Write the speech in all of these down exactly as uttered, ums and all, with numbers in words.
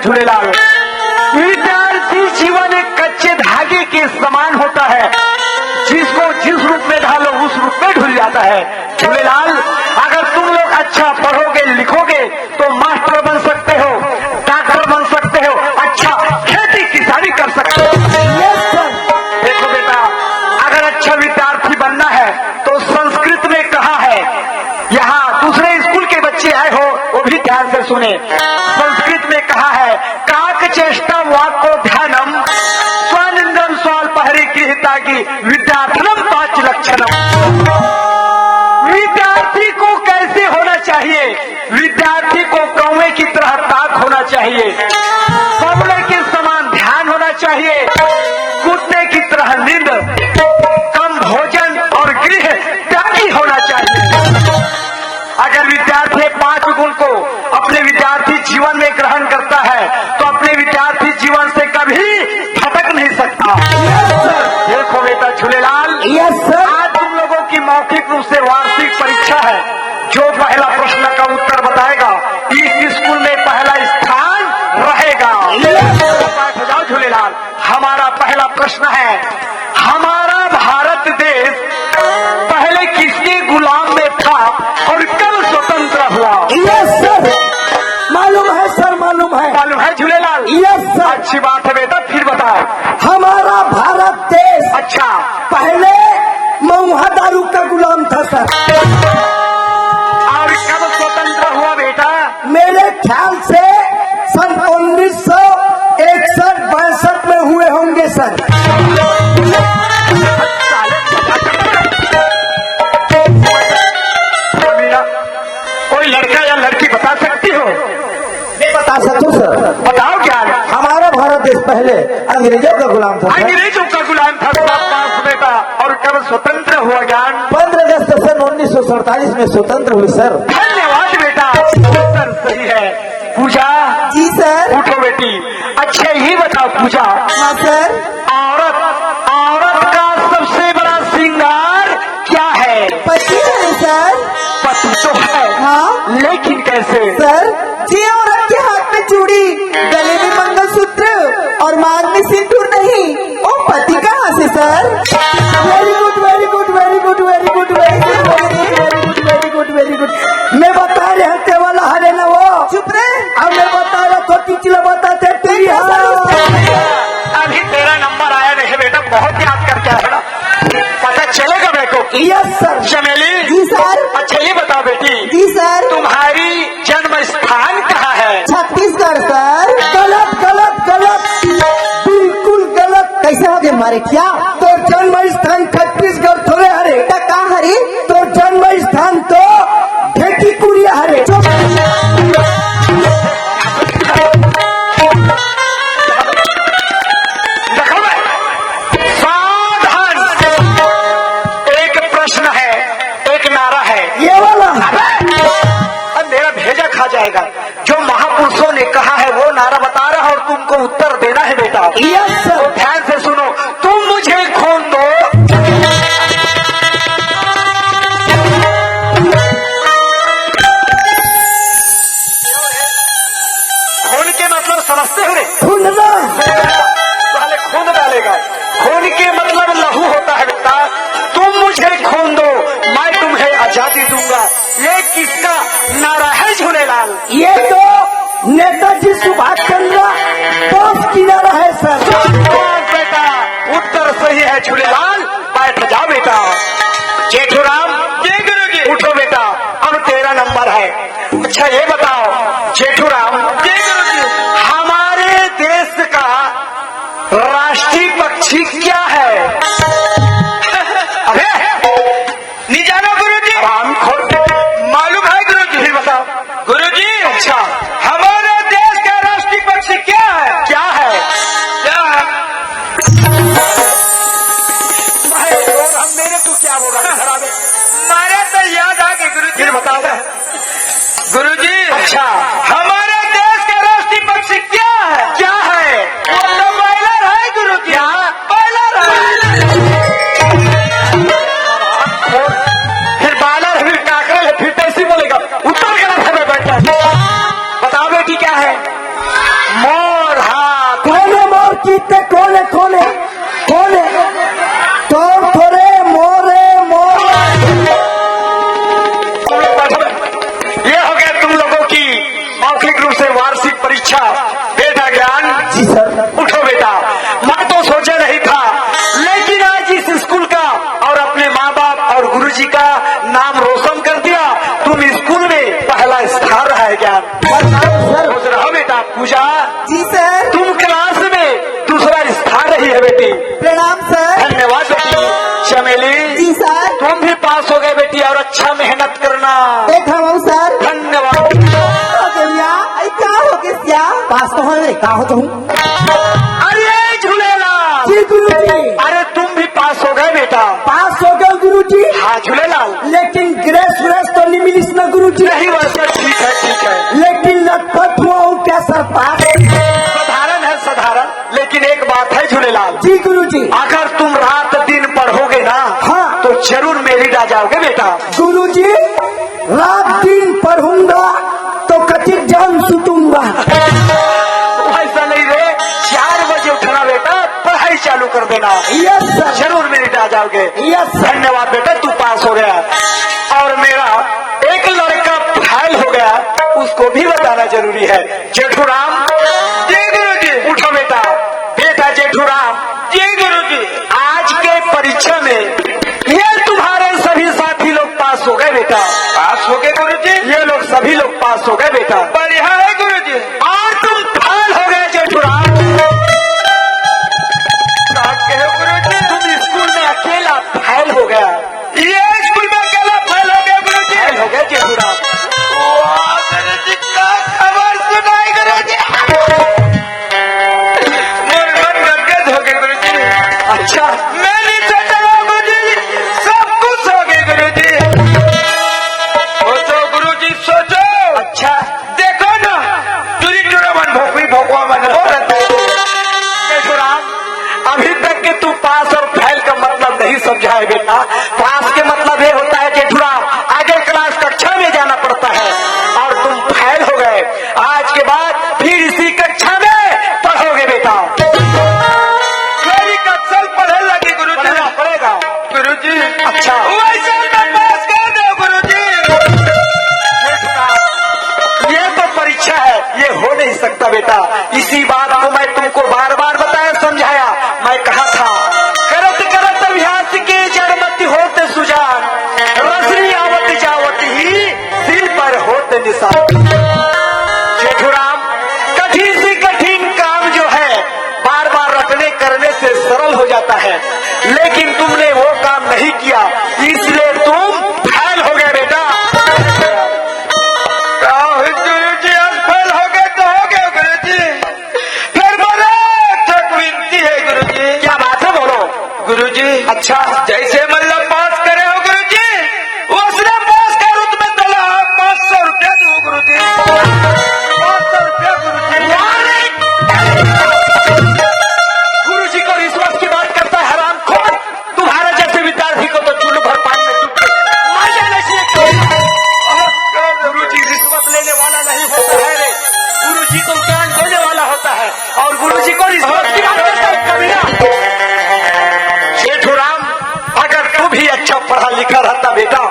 झूलेलाल। विद्यार्थी जीवन एक कच्चे धागे के समान होता है, जिसको जिस रूप में ढालो, उस रूप में ढुल जाता है। झूलेलाल, अगर तुम लोग अच्छा पढ़ोगे लिखोगे तो मास्टर बन सकते हो, डॉक्टर बन सकते हो, अच्छा खेती किसानी कर सकते हो। देखो बेटा, अगर अच्छा विद्यार्थी बनना है तो संस्कृत में कहा है, यहाँ दूसरे स्कूल के बच्चे आए हो, वो भी ध्यान से सुने। संस्कृत में कहा है, काक चेष्टा वाक्को ध्यानम, स्वानिंद्रम स्वाल पहरी गृहता की विद्यार्थनम पांच लक्षणम। विद्यार्थी को कैसे होना चाहिए? विद्यार्थी को कौवे की तरह ताक होना चाहिए, बगुले के समान ध्यान होना चाहिए, कुत्ते की तरह नींद, कम भोजन और गृह त्यागी होना चाहिए। अगर विद्यार्थी पांच गुण को अपने विद्यार्थी जीवन में ग्रहण करता है तो अपने विद्यार्थी जीवन से कभी भटक नहीं सकता। देखो बेटा झूलेलाल, आज तुम लोगों की मौखिक रूप से वार्षिक परीक्षा है। जो पहला प्रश्न का उत्तर बताएगा, इस स्कूल में पहला स्थान रहेगा। बैठ जाओ झूलेलाल। हमारा पहला प्रश्न है, हमारा भारत देश पहले किसके गुलाम में था और कब स्वतंत्र हुआ? यस सर, मालूम है सर, मालूम है। मालूम है झूलेलाल? Yes sir. अच्छी बात है बेटा, फिर बताओ। हमारा भारत देश अच्छा, पहले महुआ दारू का गुलाम था सर। और कब स्वतंत्र हुआ बेटा? मेरे ख्याल से सन उन्नीस सौ इकसठ बासठ में हुए होंगे सर। कोई लड़का या लड़की बता सकती हो? मैं बता सकूं सर। बताओ क्या? हमारा भारत देश पहले अंग्रेजों का गुलाम था सर। अंग्रेजों का गुलाम था। शाबाश बेटा। और कब स्वतंत्र हुआ ज्ञान? पंद्रह अगस्त सन उन्नीस सौ सैंतालीस में स्वतंत्र हुए सर। धन्यवाद बेटा, उत्तर सही है। पूजा, जी सर। उठो बेटी। अच्छा ये बताओ पूजा, हाँ सर। औरत, औरत का सबसे बड़ा श्रृंगार क्या है? पति है सर। पति तो है, हाँ। लेकिन कैसे? सर, जी औरत के हाथ में चूड़ी, गले में मंगलसूत्र और मांग में सिंदूर नहीं, वो पति कहाँ से sir? Very good, very good, very good, very good, very good, very good, very good, very good। मैं बता रहे हते वाला हरे ना वो। चुप रे। अब मैं बता रहा तो टीचर बताते तेरी हाँ। अभी तेरा नंबर आया नहीं बेटा, बहुत याद करके आया ना, पता चलेगा मेरे को। Yes sir. चमेली, जी सर। अच्छा ये बताओ बेटी, जी सर। तुम्हारी जन्म स्थान कहाँ है? छत्तीसगढ़ सर। गलत, गलत, गलत, बिल्कुल गलत। कैसे हो गए मारे क्या? तो जन्म स्थान छत्तीसगढ़ थोड़े हरे। तो का हरे? तो जन्म स्थान तो ढेकी कुरिया हरे। सावधान, एक प्रश्न है, एक नारा है। ये वाला। अब मेरा भेजा खा जाएगा। जो महापुरुषों ने कहा है वो नारा बता रहा और तुमको उत्तर देना है बेटा। Yes sir. तो ध्यान से सुनो, तुम मुझे खून दो। खून के मतलब समझते हो रे? खून ना। पहले खून डालेगा, खून के मतलब लहू होता है बेटा। तुम मुझे खून दो, मैं तुम्हें आजादी दूंगा। ये किसका नारा है झूलेलाल? ये तो नेताजी सुभाष चंद्र बोस की नारा है सर। का होत हूँ? अरे झूलेलाल। जी गुरुजी। अरे तुम भी पास हो गए बेटा। पास हो गए गुरुजी। हाँ झूलेलाल। लेकिन ग्रेस व्रेस तो नहीं मिलिस ना गुरुजी। नहीं वैसे ठीक है, ठीक है। लेकिन लखपत हुआ हूँ क्या सर पास? साधारण है साधारण, लेकिन एक बात है झूलेलाल। जी गुरुजी। अगर तुम रात दिन पढ़ोगे ना, हाँ। तो जरूर मेरिट आ जाओगे बेटा। गुरुजी, रात दिन पढ़ूंगा तो कच्ची जान सुतूंगा। ऐसा नहीं रे, चार बजे उठना बेटा, पढ़ाई चालू कर देना। Yes sir. जरूर मेरिट आ जाओगे। Yes sir. धन्यवाद बेटा, तू पास हो गया। और मेरा एक लड़का फेल हो गया, उसको भी बताना जरूरी है। जेठूराम। जी गुरुजी। उठो बेटा। बेटा जेठूराम। जी गुरुजी। आज के परीक्षा में ये तुम्हारे सभी साथी लोग पास हो गए बेटा। पास हो गए गुरुजी। ये लोग सभी लोग पास हो गए बेटा। बढ़िया है गुरुजी। और तुम फेल हो गए जेठूराम। बात कहो गुरुजी। तुम स्कूल में अकेला फेल हो गया। ये स्कूल में अकेला फेल हो गया गुरुजी। फेल हो गया जेठूराम। वाह गुरुजी, का खबर सुनाई गुरुजी। मोर मन गदगद हो गए गुरुजी। अच्छा। मैं नहीं सोचा था गुरुजी, सब कुछ हो गए गुरुजी। सोचो गुरुजी, सोचो। अच्छा। देखो ना, टुरी टुरा मन भोकवी भोकवा मन बोल। जेठूराम, अभी तक के तू पास और फेल का मतलब नहीं समझा है बेटा। पास के मतलब ये होता है जेठूराम, अगले क्लास कक्षा में जाना पड़ता है और तुम फेल हो गए। आज के बाद फिर इसी कक्षा में पढ़ोगे बेटा। मेरी कक्षा पढ़े लगी गुरुजी। पढ़ना पड़ेगा। गुरुजी। अच्छा। वैसे मैं पास कर दो गुरुजी। ये तो परीक्षा है, ये हो नहीं सकता बेटा। इसी बात को मैं तुमको बार बार बताया, समझाया। मैं कहा था, करत करत अभ्यास के जड़ मति होत सुजान, रसनी आवत जावत ही सिर पर होत निशान। जेठूराम, कठिन से कठिन काम जो है, बार बार रटने करने से सरल हो जाता है, लेकिन तुमने वो काम नहीं किया, इसलिए तुम फेल हो गए बेटा। का हुई गुरुजी, आज फेल हो गए तो हो गए गुरुजी। फिर मेरा एक ठक विनती है गुरुजी। क्या बात है, बोलो। गुरुजी। अच्छा। जैसे मतलब पास करे हो गुरुजी, उसने पास का रुतबा तोला पाँच सौ रुपया दो गुरुजी। पाँच सौ रुपया गुरुजी। गुरुजी को रिश्वत की बात करता है हरामखोर। तुम्हारे जैसे विद्यार्थी को तो चूल्लू भर पानी में डूब के मर जाना चाहिए। गुरुजी रिश्वत लेने वाला नहीं होता है रे, गुरुजी तो ज्ञान देने वाला होता है। और गुरुजी को रिश्वत की बात करता है कमीना। जेठूराम, अगर तू भी अच्छा पढ़ा लिखा रहता बेटा,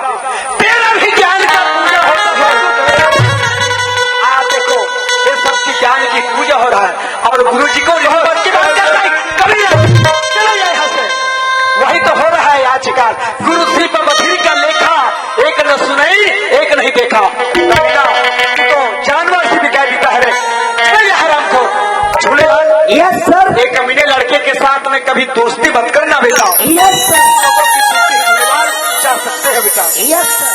तेरा भी ज्ञान का पूजा होता है। आज देखो, ये सब की ज्ञान की पूजा हो रहा है और गुरुजी को रिश्वत की बात करता है कमीना। चलो यहाँ से। वही तो हो रहा है आजकल। गुरु श्री पर बधिर का लेखा, एक न सुनई, एक नहीं देखा। कमीना, तू तो जानवर से भी गैर बीता है रे। चल यहाँ हरामखोर। झूलेलाल। Yes sir. एक कमीने लड़के के साथ में कभी दोस्ती मत करना बेटा। Yes sir. लोगों की जिंदगी में बाहर जा सकते हैं बेटा। Yes sir.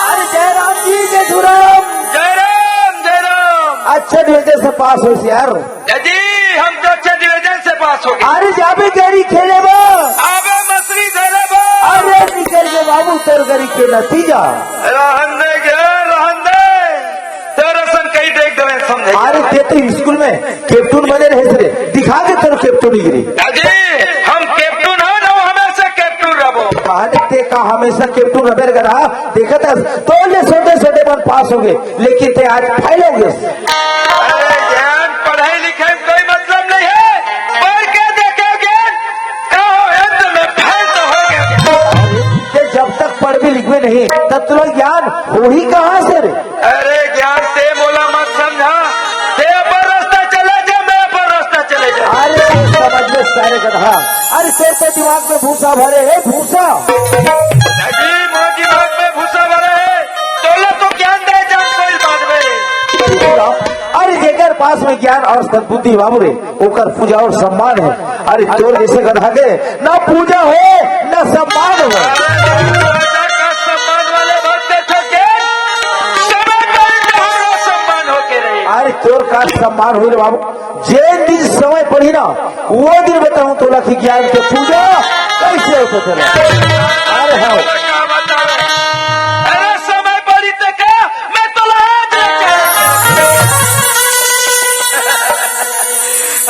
अरे जयराम जी, जेठूराम। जयराम, जयराम। अच्छे नतीजे से पास होइस यार। जी, हम तो अच्छे डिवीजन से पास हो गए। अरे जाबे गेड़ी खेले बा। आबे मछली धरे बा। अरे निकल गे बाबू तोर गरी के नतीजा। रहन दे गे, रहन दे। तोर असन कई देख देवे समझे। अरे ते तो स्कूल में कैप्टन बने रहे रे, दिखा दे तोर कैप्टनगिरी। जी, हम कैप्टन हो ना, हमेशा कैप्टन रहबो। अरे ते का हमेशा कैप्टन रहे रे गधा, देखत हस, तो ले छोटे छोटे मन पास हो गए, लेकिन ते आज फेल हो गए। अरे ज्ञान, पढ़ाई लिखाई में कोई मतलब नहीं है, पढ़ के देखे ज्ञान, का हो, अंत में फेल तो हो गए। ते जब तक पढ़बे लिखबे नहीं, तब तुला ज्ञान होही कहाँ से रे? अरे ज्ञान ते मोला मत समझा, ते अपन रास्ता चले जा, मैं अपन रास्ता चले जा। अरे समझ में सारे गधा, अरे तेरे तो दिमाग में भूसा भरे है, भूसा। जी, मोर दिमाग में भूसा भरे है, तोला तो ज्ञान दे जा, कोई बात नहीं। अरे जेकर पास में ज्ञान और सद्बुद्धि बाबू रे, ओकर पूजा और सम्मान है। अरे तोर जइसे गधा के ना पूजा होय, ना सम्मान होय। अरे, राजा का सम्मान वाले भक्त थे के, समय पर तुम्हारा सम्मान होके रहे। अरे तोर का सम्मान होय रे बाबू, जेन दिन समय पड़ही ना, वो दिन बताहूँ तोला कि ज्ञान के पूजा कइसे होथे तेला। अरे हाँ। अरे समय पड़ही ते का, मैं तोला आज लेके आया।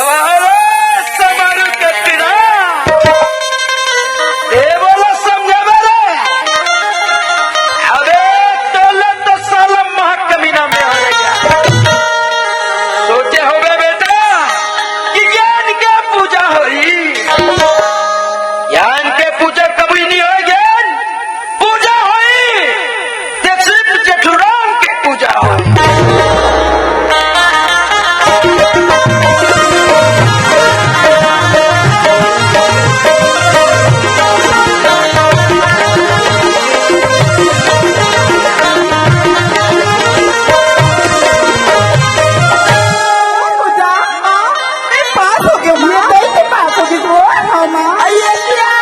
अरे समारू के पीड़ा। ए बोला समझे मेरे। अबे तोला तो साला महाकमीना में हो गया। सोचे होबे बेटा कि ज्ञान के पूजा होई। ज्ञान के पूजा कभी नहीं होय, ज्ञान पूजा होई, ते सिर्फ जेठू राम के पूजा होई। पूजा, हाँ, मैं पास हो गई हूँ, मैं गई थी पास हो गई थी, वो, हाँ, माँ। अरे, क्या?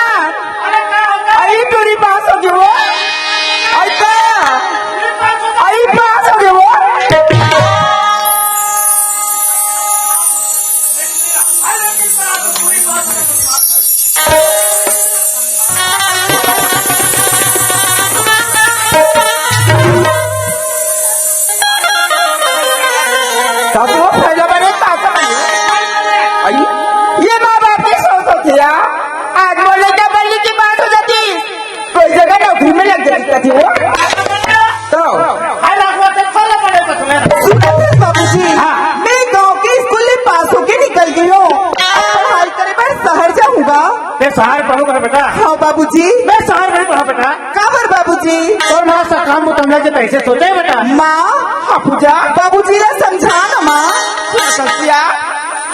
अरे, टूरी पास हो गई वो। अरे, अरे, पास हो गई वो। का तो फायदा बने, का तो बने। आई? ये माँ बाप की सोच होती है। आज बोले क्या बल्ली की बात हो जाती, कोई जगह नौकरी में लग जाती कथी वो। तो? अरे, वो तो खोलो, खोलो, खोलो। सुनो तो बाबूजी, हाँ। मैं गांव के स्कूल में पास होके निकल गई हूँ। अब पढ़ाई करे बर शहर जाऊंगा। मैं शहर पढ़ूंगा बेटा। हाँ बाबूजी। मैं शहर नहीं पढ़ा बेटा। काबर बाबूजी? तोर माँ सा काम वो तुमने जो पैसे सोचे बेटा। माँ, हाँ पूजा। बाबूजी ला समझा ना माँ। क्या समझिया?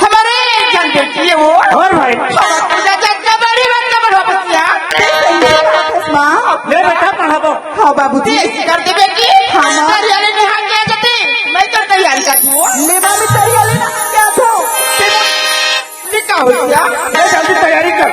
हमारे एक जन बेटी है वो। और भाई। हमारे पूजा जन का बड़ी बात का बड़ा बचिया। माँ। ले बेटा पढ़ाबो। हाँ बाबूजी। ऐसी कर दे बेटी। हाँ माँ। तैयारी में हाथ क्या जाते? मैं तो तैयारी कर दूँ। ले माँ, मैं तैयारी ना क्या था? निकाल दिया। ले जल्दी तैयारी कर।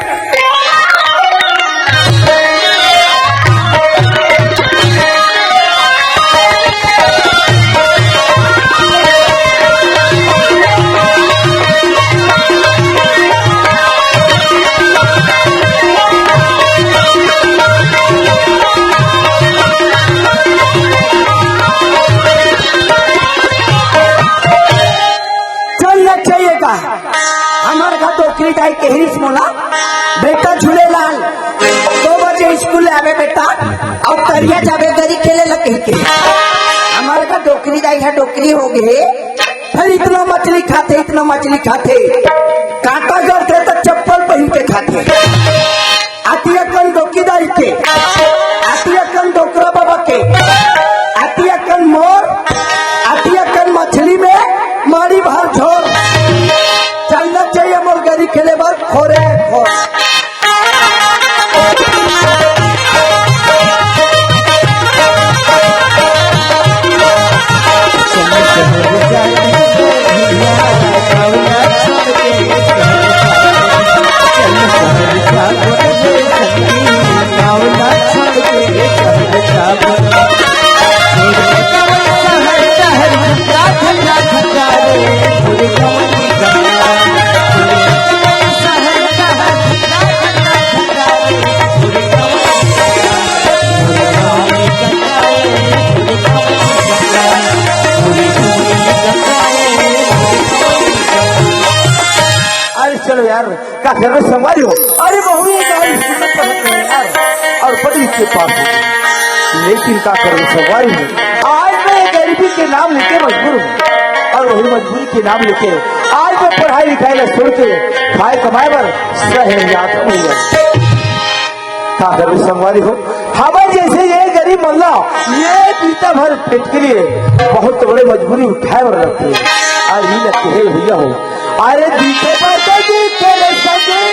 चलना चाहिए का? हमर घर डोकरी दाई कहिस मोला, "बेटा झूलेलाल, दो बजे स्कूल आवे बेटा, अउ तरिया जाबे गरी खेले ला," कहिके। हमर घर डोकरी दाई ह डोकरी हो गे, फिर इतना मछली खाथे, इतना मछली खाथे, कांटा गलथे त चप्पल पहिन के खाथे। आती अकन डोकरी दाई के, आती अकन डोकरा बाबा के, आती अकन मोर, आती अकन मछली में मारी भर झोर। चलना चाहिए मोर गरी खेले बर खोरे खोर। अरे चलो यार, का कर रहे संगवारी हो? अरे बहू, ये गाड़ी सुनत रहते हैं यार, और बड़ी के पास हो। लेकिन का कर रहे संगवारी हो? आज मैं गरीबी के नाम लेके मजबूर हूँ, और वही मजबूरी के नाम लेके आज मैं पढ़ाई लिखाई ला छोड़ के खाए कमाए बर शहर जात हूँ। का करूँ संगवारी हो, हमर जैसे ये गरीब मल्ला ये बीता भर पेट के लिए बहुत बड़े मजबूरी उठाए बर लगथे। अरे लगथे हे भैया हो, अरे दीते बाटे दीते रे सजनी,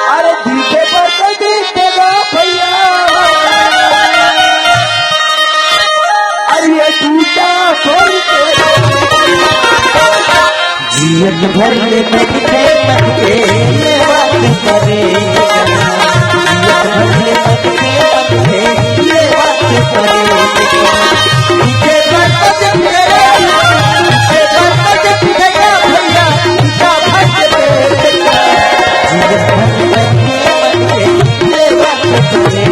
अरे दीते बाटे दीते गा भैया। अरे ये टूटा खोल के जियत भर ले तकते तकते ये बात करे, जियत भर ले तकते तकते ये बात करे। पीछे कर तक तेरे, पीछे कर तक तेरे भैया, पीछा भर के तेरे। जियत भर ले तकते तकते ये बात करे।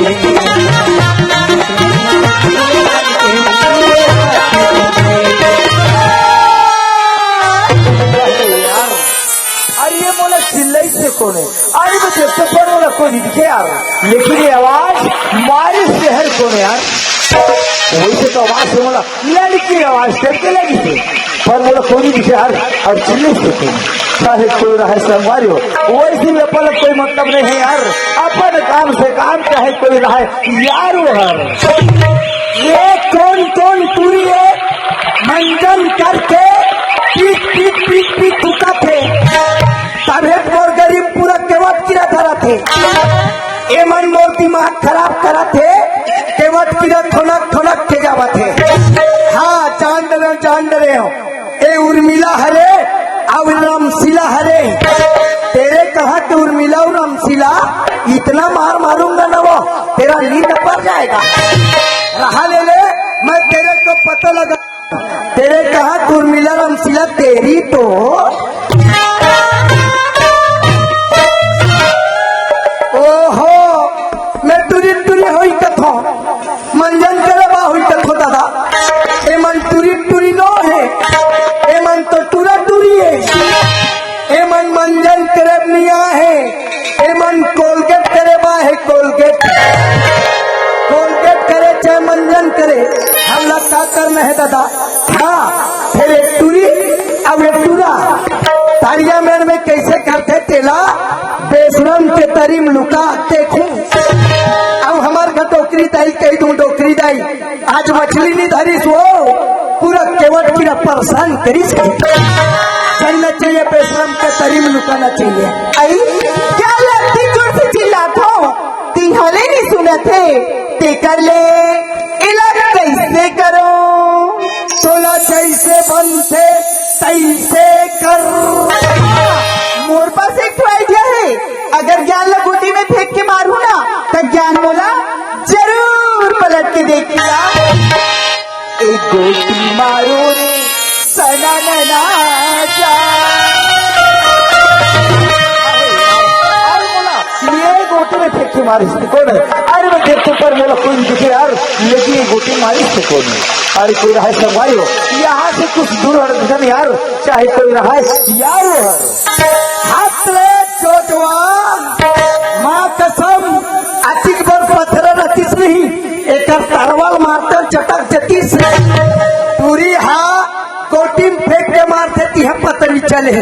अरे ये मोला चिल्लाई से कोने? अरे मैं देखते पर मोला कोई नहीं दिखे यार, लेकिन ये आवाज मारी शहर कोने यार। वैसे तो आवाज से मोला लड़की आवाज करके लगी थी, पर मोला कोई नहीं दिखे यार। और चिल्लाई से कोने, चाहे कोई रहे संगवारी हो, वैसे भी अपन कोई मतलब नहीं है यार। अपन काम से काम, चाहे कोई रहे यार वो हर। ये कौन कौन टूरी है? मंजन करके पीट पीट पीट पीट थुकाथे। तभे मोर गरीब पूरा केवट किरा धराथे। एमन मोर दिमाग खराब कराथे। केवट किरा थोनक थोनक के जावथे। हाँ, जान डरे हो, जान डरे हो। ए उर्मिला हरे, अउ रामशिला हरे। तेरे कहाँ के उर्मिला अउ रामशिला? इतना मार मारूंगा ना वो, तेरा नींद पर जाएगा। रहा ले ले, मैं तेरे को पता लगा। तेरे कहाँ उर्मिला रामशिला तेरी तो। ओहो, मैं टुरी टुरी होई कथो, मंजन करे बा होई कथो दादा। एमन टुरी टुरी नो हे, एमन तो टुरा टुरी हे। एमन मंजन करे निया हे, एमन कोलगेट करे बा हे, कोलगेट। कोलगेट करे चाहे मंजन करे, हमला का करना है दादा? हाँ, फिर एक टूरी, अब एक टूरा। तारिया मेड़ में कैसे करथे तेला? बेशरम के तरी म लुका देखूं। अब हमार घर डोकरी दाई कही दूं, डोकरी दाई, आज मछली नहीं धरिस वो, पूरा केवट किरा परेशान करिस। जानना चाहिए, बेशरम के तरी म लुकाना चाहिए। आई, क्या लगती जोर से चिल्लात हो, तिहाले नहीं सुनत हे, तेकर ले इलाज कैसे करो? तोला जैसे बनथे तैसे कर। मोर पास एक ठो आइडिया है, अगर ज्ञान ला गोटी में फेंक के मारू ना, तो ज्ञान मोला जरूर पलट के देखिया। एक गोटी मारो रे, सना नना जा। अरे मोला, ये गोटी में फेंक के मारिस ते कोन? अरे मैं देख तो पर मोला कोई नहीं दिखे यार, लेकिन ये गोटी मारिस ते कोन? अरे कोई रहे संगवारी हो, यहाँ से कुछ दूर हट जा यार, चाहे कोई रहे यार वो हर। हाथ रे जोजवा, माँ कसम, अतिक बर पत्थर रखिस नहीं, एकर तरवाल मारते चटक जतिस। टूरी हा गोटी म फेंक के मारथे, तिहा पता नहीं चले।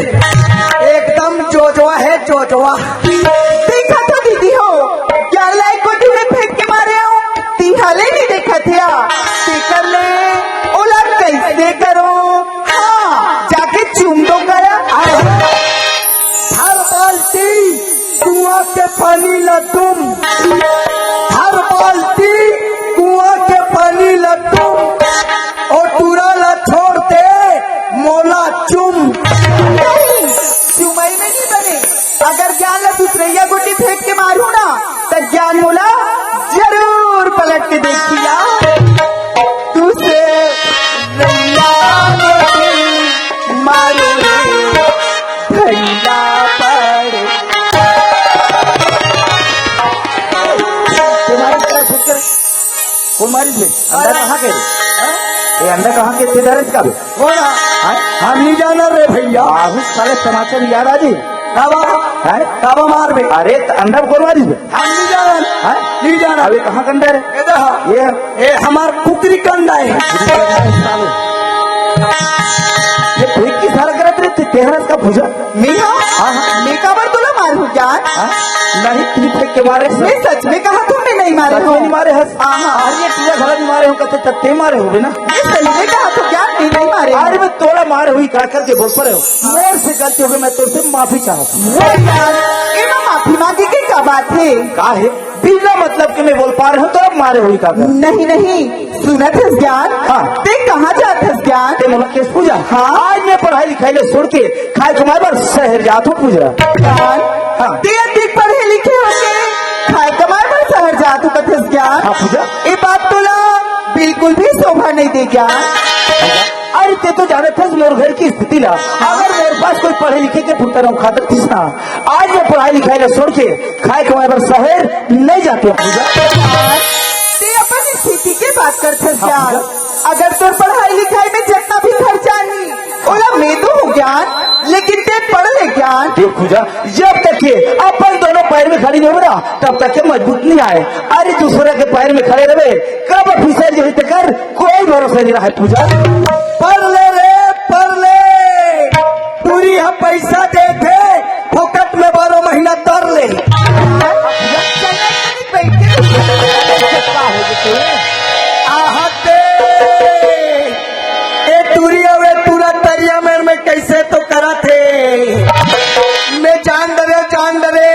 एकदम जोजवा है, जोजवा। देखा तो दीदी हो, क्या लाइक गोटी में फेंक के मारे हो, तिहा ले नहीं देखा थे। तेकर ले ओला कैसे करो? हाँ, जाके चूम दो करा। हर बाल्टी कुआं के पानी ला तुम, हर बाल्टी कुआं के पानी ला तुम, ओ टूरा ला छोड़ दे, मोला चुम। नहीं, चुमई में नहीं बने। अगर ज्ञान ला दूसरैया गोटी फेंक के मारू ना, त ज्ञान मोला जरूर पलट के देखिया। दूसरैया गोटी मारू रे, भैया पड़े। तुम्हारी तरफ से कुमारी जी, अंडा कहाँ के रे? ये अंडा कहाँ के, किधर है इसका भी? बोला, हाँ? हम नहीं जाना रे भैया। आहू साले तमाचा भी याद आ जी। काबा? हैं? काबा मार बे। अरे, त अंडा कौन मारी बे? हम नहीं जाना। हैं? नहीं जाना। अबे कहाँ का अंडा रे? ये तो हाँ। ये? ये हमार कुकरी का अंडा है। ये फेंक की सारा गलत रे, ते-, तेरा इसका भुजा। मैं हाँ? हाँ, हाँ। मैं काबर तोला मारू जान? हाँ? नहीं, तू फेंक के मारे। मैं सच में कहा तो मैं नहीं मारे सच में हूँ। नहीं मारे हस। हाँ, हाँ। अरे, ये तुझे गलत मारे हो, कहते तब ते मारे हो ना? मैं सही में कहा तो क्या मैं नहीं मारे हूँ। अरे, मैं तोला मारे हुई का करके बोल पड़े हो। मेरे से गलती हो गई, मैं तुझसे माफी चाहता हूँ। वो यार, ये मैं माफी मांगी की क्या बात हे। का हे? बिना मतलब के मैं बोल पा रहे हूँ तो अब मारे हुई का कर? नहीं, नहीं, सुनत हस ज्ञान? हाँ। ते कहाँ जात हस ज्ञान? ते मोला केस पूजा? हाँ। आज मैं पढ़ाई लिखाई ले छोड़ के खाए कमाए बर शहर जात हूँ पूजा। ज्ञान? हाँ। ते अतिक पढ़े लिखे होके खाए कमाए बर शहर जात हूँ कथस ज्ञान? हाँ पूजा। ये बात तोला बिल्कुल भी शोभा नहीं दे ज्ञान। अरे ते तो जानत हस मोर घर की स्थिति ला। अगर मोर पास कोई पढ़े लिखे के पुत्र रहो खातर थी ना, आज मैं पढ़ाई लिखाई ले छोड़ के खाए कमाए बर शहर नहीं जाते हूँ पूजा। ते अपन स्थिति के बात करथस हाँ, ज्ञान। पूजा। अगर तोर पढ़ाई लिखाई में जितना भी खर्चा आही, ओला मैं दूँ ज्ञान, लेकिन ते पढ़ ले ज्ञान। देख पूजा, जब तक के अपन दोनों पैर में खड़ी नहीं हो रहा, तब तक के मजबूत नहीं आए। अरे दूसरे के पैर में खड़े रहे, कब फिसल जाही तेकर कोई भरोसा नहीं रहा है पूजा। पढ़ ले रे, पढ़ ले। टूरी ह पैसा देथे, फोकट में बारह महीना तर ले। आहते, ए टूरी अउ ए टूरा तरिया मेर में कैसे तो करत हे। मैं जान डरे, जान डरे।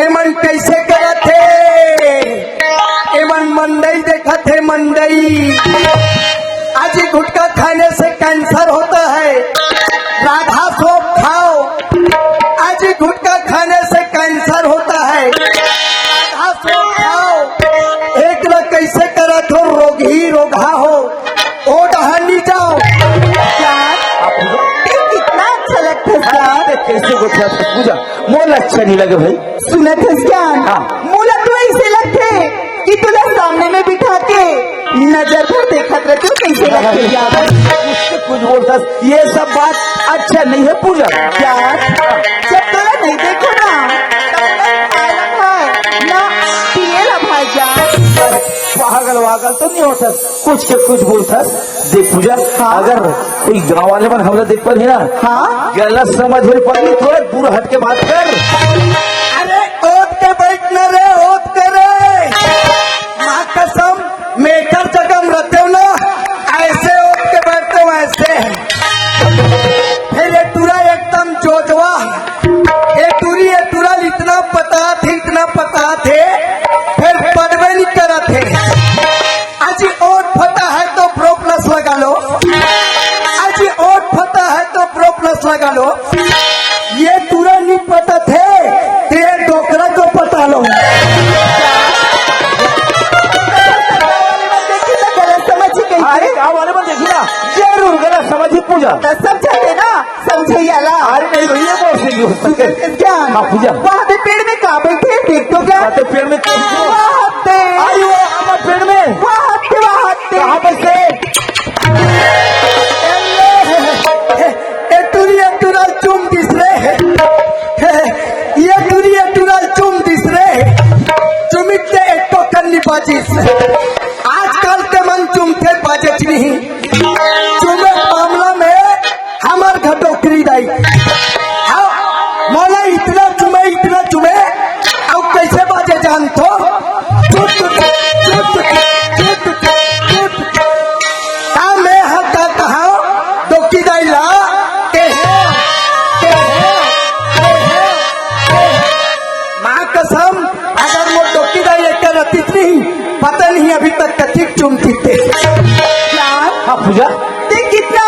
एमन कैसे करत हे? एमन मंडई देखत हे, मंडई। आज ही गुटखा खाने से कैंसर होता है, राधा सोप खाओ। आज ही गुटखा खाने से कैंसर होता है, राधा सोप खाओ। एक न कैसे करत हो, रोगही रोगहा हो। ओ डहर नी जाओ। यार, आप पूजा। ते कितना अच्छा लगता है अरे, यार। ते कैसे गोठिया पूजा? मोला अच्छा नहीं लगे भाई। सुनत हस ज्ञान? हाँ। मोला तो ऐसे लगथे कि तुला सामने में बिठा के नजर भर देखत रहते हो, कैसे लगथे यार? कुछ से कुछ बोलता, ये सब बात अच्छा नहीं है पूजा। यार, जब तोला नहीं देखो ना, तब तक खाए ला भाई, ना पिए ला भाई यार। पागल वागल तो नहीं होता, कुछ के कुछ बोलता। देख पूजा, हाँ। अगर कोई गांव वाले मन हमला देख पाही ना, हाँ। गलत समझ होही, पगली थोड़ा दूर हट के बात कर। अरे ओत के बैठ ना रे, ओत के रे। माँ कसम, मैं एकर जगह में रहते हो ना, ऐसे ओत के बैठते हो, ऐसे। फिर ये टूरा एकदम जोजवा, ये टूरी, ये टूरा इतना पता थे, इतना पता थे, फिर पढ़बे नहीं करत हे। आज ओट फटा है तो प्रो प्लस लगा लो, आज ओट फटा है तो प्रो प्लस लगा लो। ये टूरा नहीं पटत हे, ते डोकरा को पटा लो। गलत समझ ही कहीं अरे, गाँव वाले मन देखी ना, जरूर गलत समझ ही पूजा। तो समझते ना, समझे याला। अरे नहीं भैया, वो से नहीं हो सके। क्या? हाँ, पूजा। वहाँ पे पेड़ में का बैठे, देख तो क्या? हाँ, तो पेड़ में क्या? वहाँ पे। अरे वो आम पेड़ में। वहाँ पे, वहाँ पे। कहाँ पे से? ए, ए टूरी, ए टूरा चुम दिस रे। ए, ये टूरी, ए टूरा चुम दिस रे। चुमित ते एक तो कन्नी बाजिस। आजकल के मन चुमथे बाजे नहीं। चुमे मामला में हमर घर डोकरी दाई। हाँ, मोला इतना चुमे, इतना चुमे, अउ कैसे बाजे जानथो? चुट, चुट, चुट, चुट, चुट। का मैं ह का कहा, डोकरी दाई ला, के हे, के हे, के हे, के हे। माँ कसम, अगर वो डोकरी दाई एक रतिस नहीं, पता नहीं अभी तक कतिक चुम पीते। यार, हाँ, पूजा। ते कितना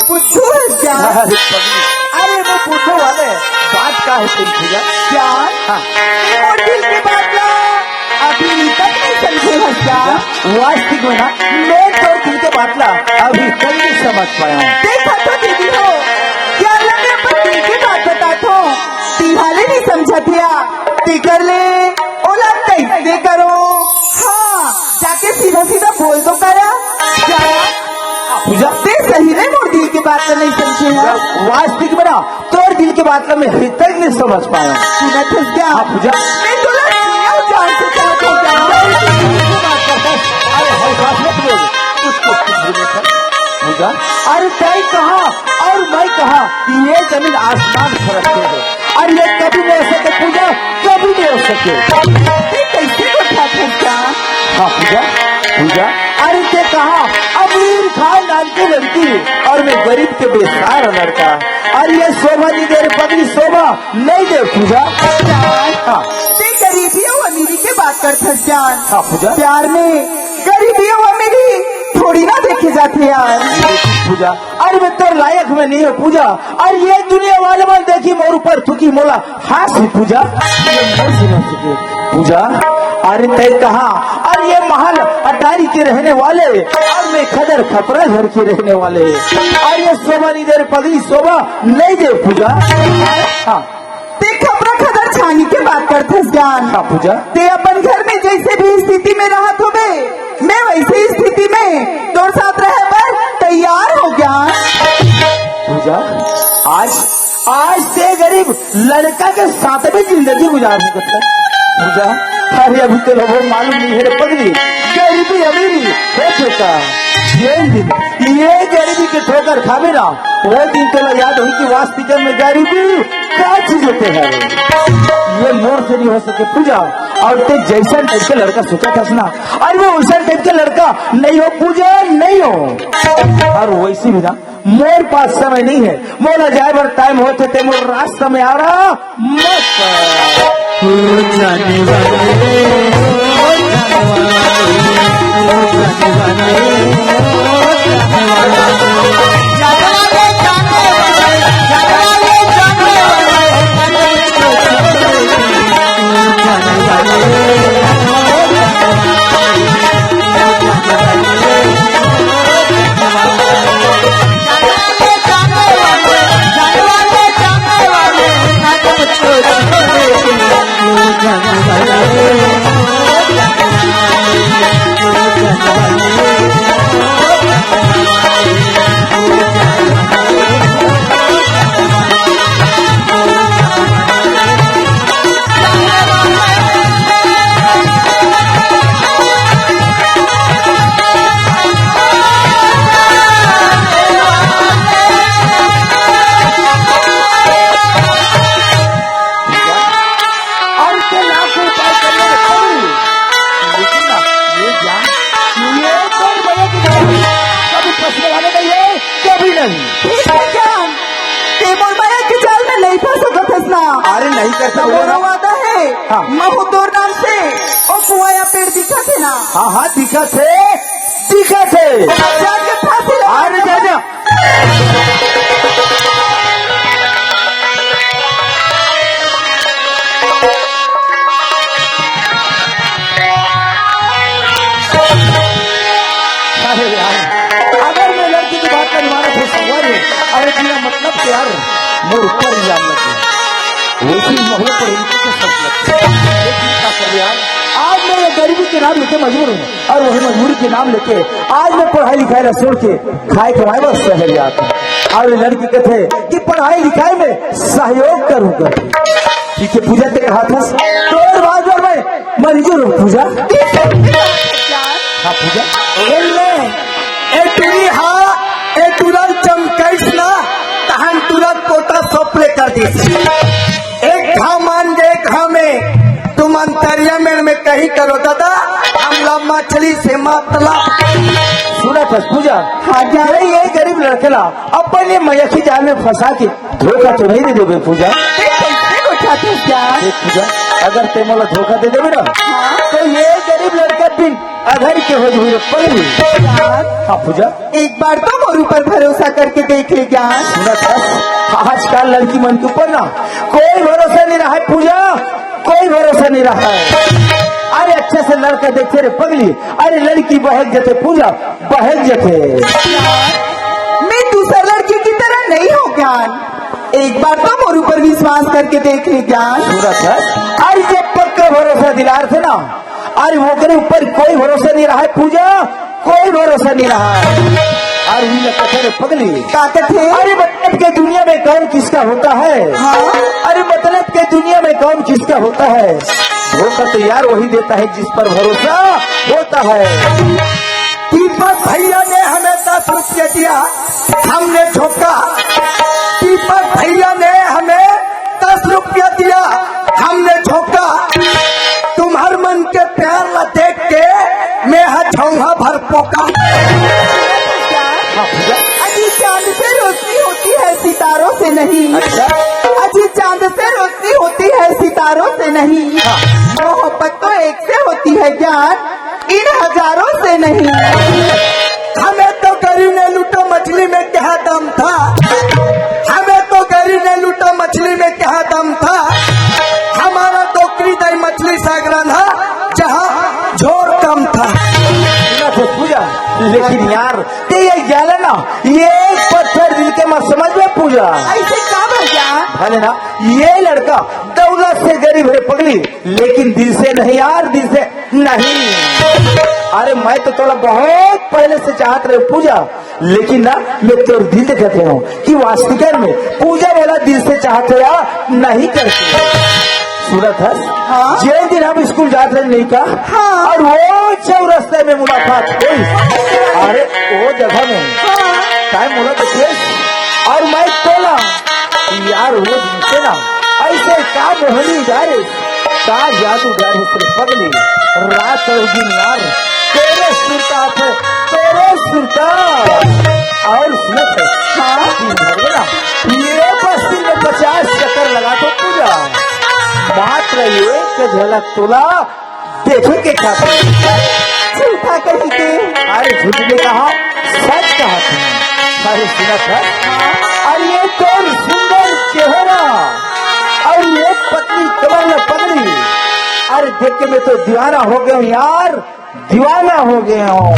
बुद्धू है यार। अरे, पगली। अरे, वो बुद्धू वाले, बात का है तेरी पूजा? यार, हाँ। ये मोर दिल की बात ना, अभी तक नहीं समझे हस यार। वास्तविक में ना, मैं तो दिल के बात ला अभी तक नहीं समझ पाया हूँ। देखा तो दीदी हो, यार, मैं अपन दिल की बात बता तो, तिहाले नहीं समझत या, तिकर ले, ओला कैसे करो? हाँ, जाके सीधा सीधा बोल दो करा। क्या? पूजा। ते सही में मोर दिल की बात तो नहीं समझे है। वास्तविक में ना, तोर दिल के बात ला मैं अभी तक नहीं समझ पाया। सुनत हस क्या? हाँ, पूजा। मैं तोला जिया जान से चाहत हूँ क्या? अरे, हल्का मत बोल। कुछ को कुछ भी नहीं था। पूजा। अरे, तय कहा और मैं कहा, ये जमीन आसमान फर्क है। अरे, ये कभी नहीं हो सके पूजा, कभी नहीं हो सके। ये कैसे को था क्या? हाँ, पूजा, पूजा। अरे, ते कहा, अमीर खानदान की लड़की और मैं गरीब के बेसहारा लड़का। अरे, ये शोभा नहीं दे रे पगली, शोभा नहीं दे पूजा। हाँ। ते करथस जान। हाँ, पूजा। प्यार में गरीबी अउ अमीरी थोड़ी ना देखे जाथे यार। पूजा, अरे मैं तोर लायक में नहीं हो पूजा। अरे ये दुनिया वाले मन देखी मोर ऊपर थूकी मोला हाँसी पूजा। ये मोर से ना सीखे पूजा। अरे तय कहा, अरे ये महल अटारी के रहने वाले, अउ मैं खदर खपरा घर के रहने वाले। अरे ये शोभा नहीं दे रे पगली, शोभा नहीं दे पूजा। हाँ। ते खपरा खदर छानी के बात करथस जान। हाँ, पूजा। ते अपन घर में जैसे भी स्थिति में रहत होबे, मैं वैसे स्थिति में तोर साथ रहे बर तैयार हो ज्ञान। पूजा, आज, आज ते गरीब लड़का के साथ में जिंदगी गुजार सकत है। पूजा, अरे अभी तो लोगों को मालूम नहीं है रे पगली, गरीबी अमीरी है बेटा। ये दिन, ये गरीबी के ठोकर खाबे ना, वो दिन तो याद होई कि वास्तविक में गरीबी का चीज होते हैं। ये मोर से नहीं हो सके पूजा। अउ ते जैसन टाइप के लड़का सोचा था ना, अरे वो वैसन टाइप के लड़का नहीं हो पूजा, नहीं हो। अउ वैसे भी ना, मोर पास समय नहीं है, मोला जाए बर टाइम होथे, ते मोर रास्ता में आ रहा मत। ओ जाने वाले, ओ जाने वाले, ओ जाने वाले, ओ जाने वाले। अउ के लाख उपाय कर ले, लेकिन ना, ये ज्ञान, ये तो भैया की बात है। कभी फंसने वाले नहीं है, कभी नहीं। ठीक है जान, ते मोर माया के जाल में नहीं फंस सकत हस ना। अरे नहीं करता वो मोर ना। वादा है, हाँ। महू तोर नाम से ओ कुआं या पेड़ दिखत हे ना। हाँ, हाँ, दिखत हे, दिखत हे। जाके फांसी लगा अरे दे। जा, जा। अरे यार, अगर मैं लड़की की बात का मानत हो सकता है, अरे बिना मतलब के यार, मोर ऊपर इल्जाम लग गया। वो भी महू पढ़े लिखे के सब लगते हैं। लेकिन क्या कर यार, आज मैं ये गरीबी के नाम लेके मजबूर हूँ, अउ वही मजबूरी के नाम लेके आज मैं पढ़ाई लिखाई ला छोड़ के खाए कमाए बर शहर जात हूँ। अउ ये लड़की कहते हैं कि पढ़ाई लिखाई में सहयोग करूँ कर। ठीक है पूजा, ते कहा था तोर बात पर मैं मंजूर हूँ पूजा। हाँ पूजा। ए ले, ए टूरी हा, ए टूरा ल चमकाइस ना, तहन तुरंत पोटा सप्ले कर दिस। एक घाव मान गे, एक घाव में तुम अंतरिया में, में कहीं करो दादा, हमला मछली से मतलब। सुना था पूजा, हाँ, जा। ये, ये गरीब लड़के ला अपन ये मयखी जाल में फंसा के धोखा तो नहीं दे देबे पूजा। ते कैसे धोखा दे क्या? देख पूजा, अगर ते मोला धोखा दे देबे ना, हाँ। तो ये गरीब लड़का बिन अधर के हो जबे पगली। यार, हाँ पूजा। एक बार तो मोर ऊपर भरोसा करके देख ले ज्ञान। सुना था, आजकल लड़की मन के ऊपर ना कोई भरोसा नहीं रहा है पूजा, कोई भरोसा नहीं रहा है। अरे अच्छे से लड़का देखे रे पगली, अरे लड़की बहक जथे पूजा, बहक जथे। मैं दूसर लड़की की तरह नहीं हूँ ज्ञान, एक बार तो मोर ऊपर विश्वास करके देख ले ज्ञान। सूरत है, अरे जब पक्का भरोसा दिलार थे ना, अरे ओकरे ऊपर कोई भरोसा नहीं रहा है पूजा, कोई भरोसा नहीं रहा है। अरे ये कथे रे पगली, का कथे? अरे मतलब के दुनिया में काम किसका होता है? हाँ। अरे मतलब के दुनिया में काम किसका होता है? धोखा तो यार वही देता है जिस पर भरोसा होता है। दीपक भैया ने हमें दस रुपये दिया, हमने झोंका। दीपक भैया ने हमें दस रुपया दिया, हमने झोंका। तुम्हर मन के प्यार ला देख के मैं हा झोंका भर पोका। अजी चांद से रोशनी होती है, सितारों से नहीं। अच्छा। अजी चांद से रोशनी होती है, सितारों से नहीं। हाँ। मोहब्बत तो एक से होती है ज्ञान, इन हजारों से नहीं। हमें तो गरी ने लूटा मछली में क्या दम था, हमें तो गरी ने लूटा मछली में क्या दम था। हमारा डोकरी दाई मछली सागरा था, जहाँ झोर कम था। सुना था पूजा, लेकिन यार, ते ये ज्ञान है ना, ये पत्थर दिल के मत समझ में पूजा। ऐसे का भैया? भले ना, ये लड़का दौलत से गरीब है पगली, लेकिन दिल से नहीं यार, दिल से नहीं। अरे, मैं तो तोला बहुत पहले से चाहत रहे पूजा, लेकिन ना, मैं तोर दिल देखत हूँ कि वास्तविक में पूजा वाला दिल से चाहत है या नहीं करते। सुनत हस? हाँ। जे दिन हम स्कूल जात रहे नहीं का? हाँ। और वो चौरस्ते में मुलाकात हुई। अरे, वो जगह में हाँ। काय मुलाकात हुई? और मैं तोला यार, वो दिन से ना ऐसे का मोहनी जा रे, का जादू जा रे तेरे पगली, रात और दिन यार, तेरे सुरता थे, तेरे सुरता। और सुनत है, हाँ? दिन भर में ना, ये बस्ती में पचास चक्कर लगा तो पूजा, मात्र एक झलक तोला देखे के खातिर। झूठा कही के। अरे, झूठ नहीं कहा, सच कहा तुमने। अरे, सुनत है? अरे, ये तोर सुंदर चेहरा और ये पतली कमर में पगड़ी, अरे, देख के मैं तो दीवाना हो गया हूँ यार, दीवाना हो गया हूँ।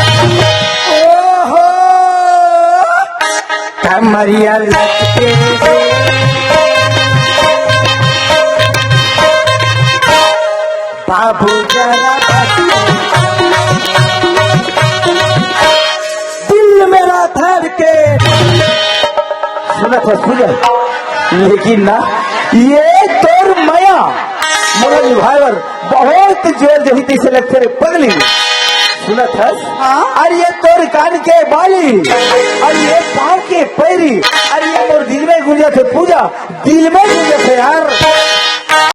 ओहो, कमरिया लटके रे, बाबू जरा बस, दिल मेरा धड़के। सुनत हस पूजा, लेकिन ना, ये तोर मया मोला निभाए बर बहुत जोर जही तैसे लगथे रे पगली। सुनत हस? हाँ। अरे, ये तोर कान के बाली, अरे, ये पाँव के पैरी, अरे, ये मोर दिल में गूंजत हे पूजा, दिल में गूंजत हे यार।